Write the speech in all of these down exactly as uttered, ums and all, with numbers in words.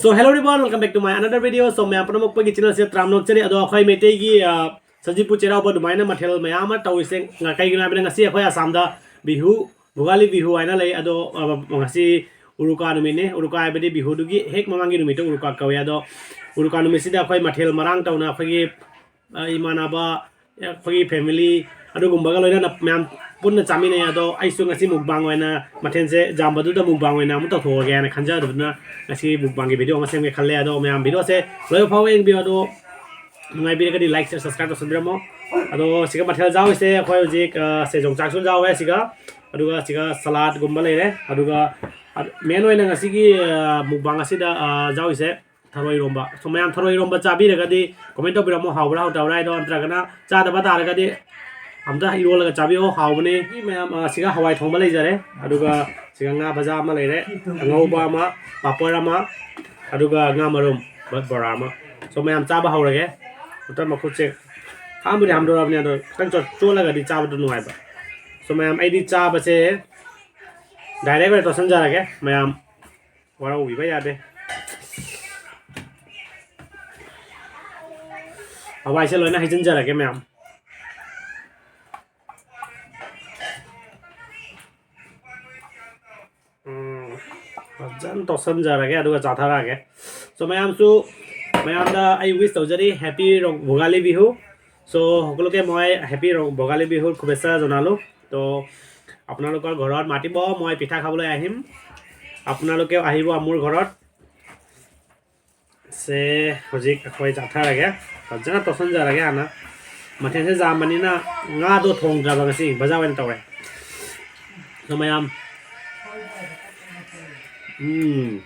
So hello everyone, welcome back to my another video. So ꯃꯌꯥꯝ ꯄꯨꯝꯅꯃꯛ ꯑꯩꯈꯣꯏꯒꯤ channel ꯁꯦ ꯇꯔꯥꯝꯅ ꯑꯣꯛꯆꯔꯤ꯫ ꯑꯗꯣ ꯑꯩꯈꯣꯏ ꯃꯩꯇꯩꯒꯤ, ꯑ, ꯁꯖꯤꯕꯨ ꯆꯩꯔꯥꯎꯕ ꯑꯗꯨꯃꯥꯏꯅ ꯃꯊꯦꯜ ꯃꯌꯥꯝ ꯑꯃ ꯇꯧꯔꯤꯁꯦ ꯉ-, ꯀꯩꯒꯤꯅꯣ ꯍꯥꯏꯕꯗ ꯉꯁꯤ ꯑꯩꯈꯣꯏ ꯑꯁꯥꯝꯗ ꯕꯤꯍꯨ, ꯚꯣꯒꯥꯂꯤ ꯕꯤꯍꯨ ꯍꯥꯏꯅ ꯂꯩ꯫ ꯑꯗꯣ, ꯑ, ꯉꯁꯤ ꯎꯔꯨꯀꯥ ꯅꯨꯃꯤꯠꯅꯤ꯫ ꯎꯔꯨꯀꯥ ꯍꯥꯏꯕꯗꯤ ꯕꯤꯍꯨꯗꯨꯒꯤ ꯍꯦꯛ ꯃꯃꯥꯡꯒꯤ ꯅꯨꯃꯤꯠꯇꯣ ꯎꯔꯨꯀꯥ ꯀꯧꯋꯦ꯫ ꯑꯗꯣ ꯎꯔꯨꯀꯥ ꯅꯨꯃꯤꯠꯁꯤꯗ ꯑꯩꯈꯣꯏ ꯃꯊꯦꯜ ꯃꯔꯥꯡ ꯇꯧꯅ ꯑꯩꯈꯣꯏꯒꯤ, ꯑ, ꯏꯃꯥꯟꯅꯕ, ꯑꯩꯈꯣꯏꯒꯤ family ꯑꯗꯨꯒꯨꯝꯕꯒ ꯂꯣꯏꯅꯅ ꯃꯌꯥꯝ ꯄꯨꯟꯅ ꯆꯥꯃꯤꯟꯅꯩ꯫ ꯑꯗꯣ ꯑꯩꯁꯨ ꯉꯁꯤ mukbang ꯑꯣꯏꯅ ꯃꯊꯦꯜꯁꯦ ꯌꯥꯝꯕꯗꯨꯗ mukbang ꯑꯣꯏꯅ ꯑꯃꯨꯛ ꯇꯧꯊꯣꯛꯑꯒꯦ ꯍꯥꯏꯅ ꯈꯟꯖꯗꯨꯅ ꯉꯁꯤ mukbang ꯒꯤ video ꯑꯃ ꯁꯦꯝꯒꯦ ꯈꯜꯂꯦ꯫ ꯑꯗꯣ ꯃꯌꯥꯝ video ꯁꯦ ꯂꯣꯏꯕ ꯐꯥꯎꯕ ꯌꯦꯡꯕꯤꯌꯨ꯫ ꯑꯗꯣ ꯅꯨꯡꯉꯥꯏꯕꯤꯔꯒꯗꯤ like, share, subscribe ꯇꯧꯁꯟꯕꯤꯔꯝꯃꯣ꯫ ꯑꯗꯣ ꯁꯤꯒ ꯃꯊꯦꯜ ꯆꯥꯎꯔꯤꯁꯦ ꯑꯩꯈꯣꯏ ꯍꯧꯖꯤꯛ, ꯑ, ꯁꯦ ꯌꯣꯡꯆꯥꯛꯁꯨ ꯌꯥꯎꯋꯦ ꯁꯤꯒ, ꯑꯗꯨꯒ ꯁꯤꯒ salad ꯒꯨꯝꯕ ꯂꯩꯔꯦ꯫ ꯑꯗꯨꯒ main ꯑꯣꯏꯅ ꯉꯁꯤꯒꯤ, ꯑ, mukbang ꯑꯁꯤꯗ, ꯑ, ꯌꯥꯎꯔꯤꯁꯦ ꯊꯔꯣꯏ ꯏꯔꯣꯝꯕ꯫ So ꯃꯌꯥꯝ ꯊꯔꯣꯏ ꯏꯔꯣꯝꯕ ꯆꯥꯕꯤꯔꯒꯗꯤ comment ꯇꯧꯕꯤꯔꯝꯃꯣ, ꯍꯥꯎꯕ꯭ꯔꯥ ꯍꯥꯎꯇꯕ꯭ꯔꯥ ꯍꯥꯏꯗꯣ, ꯅꯠꯇ꯭ꯔꯒꯅ ꯆꯥꯗꯕ ꯇꯥꯔꯒꯗꯤ ꯑꯝꯇ ꯏꯔꯣꯜꯂꯒ ꯆꯥꯕꯤꯌꯣ, ꯍꯥꯎꯕꯅꯤ꯫ ꯃꯌꯥꯝ, ꯑ, ꯁꯤꯒ ꯍꯋꯥꯏ ꯊꯣꯡꯕ ꯂꯩꯖꯔꯦ, ꯑꯗꯨꯒ ꯁꯤꯒ ꯉꯥ ꯚꯖꯥ ꯑꯃ ꯂꯩꯔꯦ, ꯑꯉꯧꯕ ꯑꯃ, ꯄꯥꯄꯣꯔ ꯑꯃ, ꯑꯗꯨꯒ ꯉꯥ ꯃꯔꯨꯝ ꯕ-, ꯕꯣꯔꯥ ꯑꯃ꯫ So ꯃꯌꯥꯝ ꯆꯥꯕ ꯍꯧꯔꯒꯦ꯫ ꯑꯝꯇ ꯃꯈꯨꯠꯁꯦ ꯍꯥꯝꯕꯨꯗꯤ ꯍꯥꯝꯗꯣꯔꯕꯅꯤ, ꯑꯗꯣ ꯈꯤꯇꯪ ꯆꯣꯠ-, ꯆꯣꯠꯂꯒꯗꯤ ꯆꯥꯕꯗꯣ ꯅꯨꯡꯉꯥꯏꯕ꯫ So ꯃꯌꯥꯝ ꯑꯩꯗꯤ ꯆꯥꯕꯁꯦ direct ꯑꯣꯏꯅ ꯇꯣꯠꯁꯟꯖꯔꯒꯦ ꯃꯌꯥꯝ꯫ ꯋꯥꯔꯧꯕꯤꯕ ꯌꯥꯗꯦ꯫ ꯍꯋꯥꯏꯁꯦ ꯂꯣꯏꯅ ꯍꯩꯖꯤꯟꯖꯔꯒꯦ ꯃꯌꯥꯝ꯫ ꯎꯝ, ꯐꯖꯅ ꯇꯣꯠꯁꯟꯖꯔꯒꯦ ꯑꯗꯨꯒ ꯆꯥꯊꯔꯛꯑꯒꯦ꯫ So ꯃꯌꯥমꯁꯨ, ꯃꯌꯥꯝꯗ ꯑꯩ wish ꯇꯧꯖꯔꯤ, happy ꯔꯣ-, ꯚꯣꯒꯥꯂꯤ ꯕꯤꯍꯨ। So সকলোকে মই happy ৰ-, ভোগালী বিহুৰ শুভেচ্ছা জনালোঁ। তো আপোনালোকৰ ঘৰত মাতিব, মই পিঠা খাবলৈ আহিম, আপোনালোকেও আহিব মোৰ ঘৰত। ꯁꯦ, ꯍꯧꯖꯤꯛ ꯑꯩꯈꯣꯏ ꯆꯥꯊꯔꯒꯦ, ꯐꯖꯅ ꯇꯣꯠꯁꯟꯖꯔꯒꯦ ꯍꯥꯟꯅ꯫ ꯃꯊꯦꯜꯁꯦ ꯌꯥꯝꯕꯅꯤꯅ ꯉꯥꯗꯣ ꯊꯣꯡꯗ꯭ꯔꯕ ꯉꯁꯤ, ꯚꯖꯥ ꯑꯣꯏꯅ ꯇꯧꯔꯦ꯫ ꯑꯗꯣ ꯃꯌꯥꯝ, ꯎꯝ꯫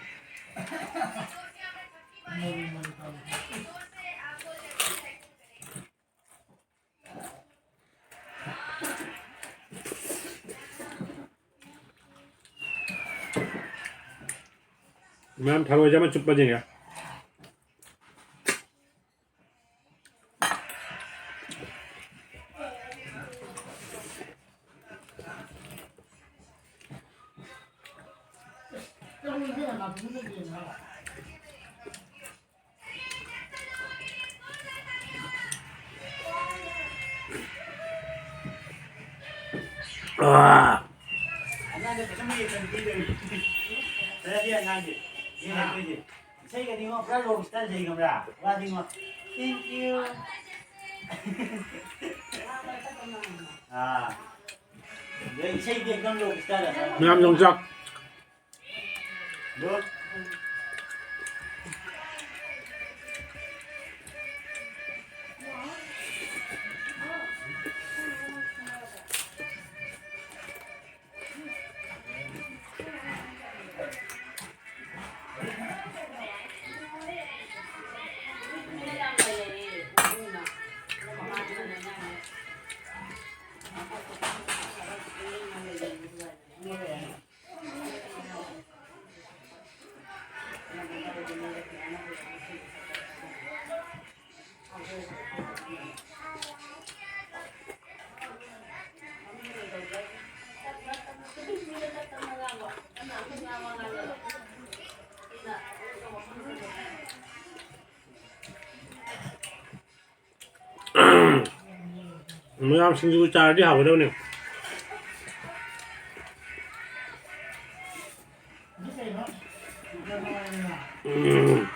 ꯃꯌꯥꯝ ꯊꯔꯣꯏꯁꯦ ꯑꯃ ꯆꯨꯞꯄꯁꯤꯒꯦ꯫ ꯑꯥ꯫ ꯑꯉꯥꯡꯗ ꯀꯩꯁꯨꯝ ꯌꯦꯡꯗꯕꯤ ꯄꯤꯗꯣꯏꯅꯤ꯫ ꯐꯖꯗꯦ ꯑꯉꯥꯡꯁꯦ꯫ ꯌꯦꯡꯉꯛꯇꯣꯏꯁꯦ꯫ ꯏꯁꯩꯒꯗꯤꯉꯣ ꯄꯨꯔꯥ rock star ꯁꯩ ꯈꯪꯕ꯭ꯔꯥ? ꯋꯥꯗꯤꯉꯣ, "Thank you." ꯑꯥ꯫ ꯑꯗꯩ ꯏꯁꯩꯗꯤ ꯑꯦꯛꯗꯝ rock star ꯑꯗꯨꯝ꯫ ꯃꯌꯥꯝ ꯌꯣꯡꯆꯥꯛ꯫ ꯃꯌꯥꯝ ꯁꯤꯡꯖꯨ ꯆꯥꯔꯗꯤ ꯍꯥꯎꯒꯗꯕꯅꯦ꯫ ꯎꯝ꯫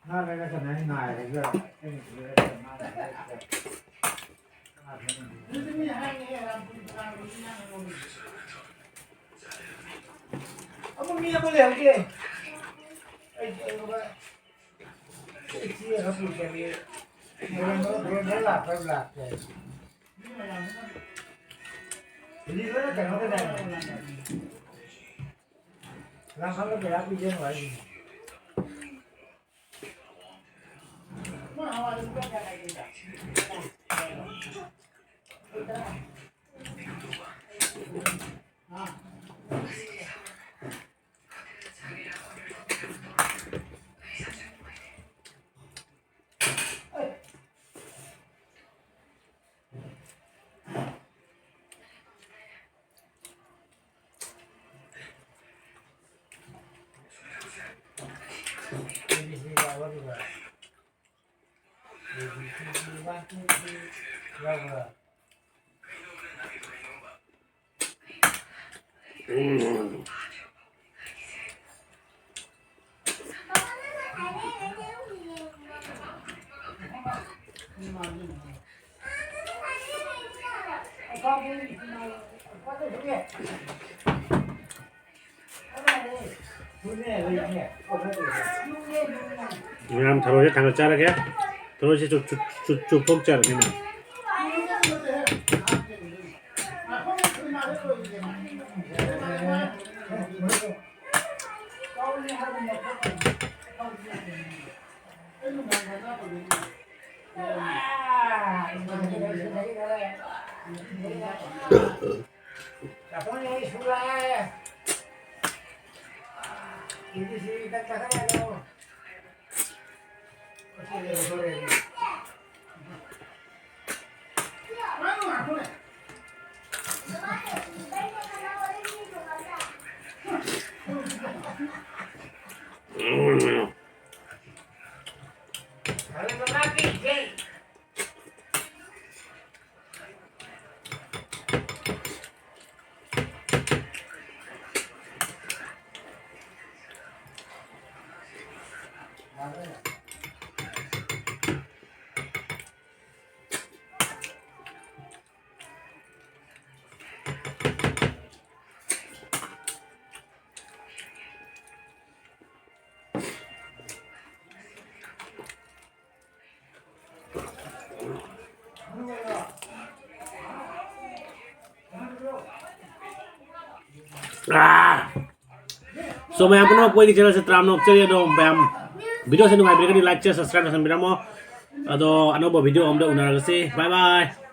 ꯉꯥ ꯂꯩꯔꯛꯀꯅꯤ, ꯑꯩ ꯉꯥꯏꯔꯒ ꯑꯩꯅ ꯁꯤꯗ ꯉꯥ ꯂꯩꯔꯛꯀꯅꯤ꯫ ꯑꯃ ꯃꯤ ꯑꯃ ꯂꯩꯍꯧꯒꯦ꯫ ꯑꯩ ꯆꯠꯂꯨꯕ꯫ ꯑꯩ ꯆꯦ ꯑꯃ ꯄꯨꯖꯒꯦ꯫ ꯕꯣꯔꯣꯟ, ꯕꯣꯔꯣꯟ ꯂꯥꯛꯄ꯭ꯔꯥ ꯂꯥꯛꯇꯦ꯫ ꯗꯤꯂꯤꯚꯔ ꯀꯩꯅꯣꯗ ꯂꯩꯔꯝꯃꯦ꯫ ꯂꯥꯡꯐꯝꯗ ꯀꯌꯥ ꯄꯤꯒꯦ ꯍꯥꯏꯁꯤꯅꯦ꯫ ꯃꯌꯥꯝ ꯊꯔꯣꯏꯁꯦ ꯊꯥꯡꯒꯠꯆꯔꯒꯦ꯫ ꯊꯔꯣꯏꯁꯦ ꯆꯨꯞ-, ꯆꯨꯞ-, ꯆꯨꯞ-, ꯆꯨꯞꯊꯣꯛꯆꯔꯒꯦ ꯃꯌꯥꯝ꯫ ꯑꯥ! So, ꯃꯌꯥꯝ ꯄꯨꯝꯅꯃꯛꯄꯨ ꯑꯩꯒꯤ channel ꯁꯦ ꯇꯔꯥꯝꯅ ꯑꯣꯛꯆꯔꯤ꯫ ꯑꯗꯣ ꯃꯌꯥꯝ video ꯁꯦ ꯅꯨꯡꯉꯥꯏꯕꯤꯔꯒꯗꯤ like, share, subscribe ꯇꯧꯁꯟꯕꯤꯔꯝꯃꯣ꯫ ꯑꯗꯣ ꯑꯅꯧꯕ video ꯑꯃꯗ ꯎꯅꯔꯁꯤ꯫ Bye bye꯫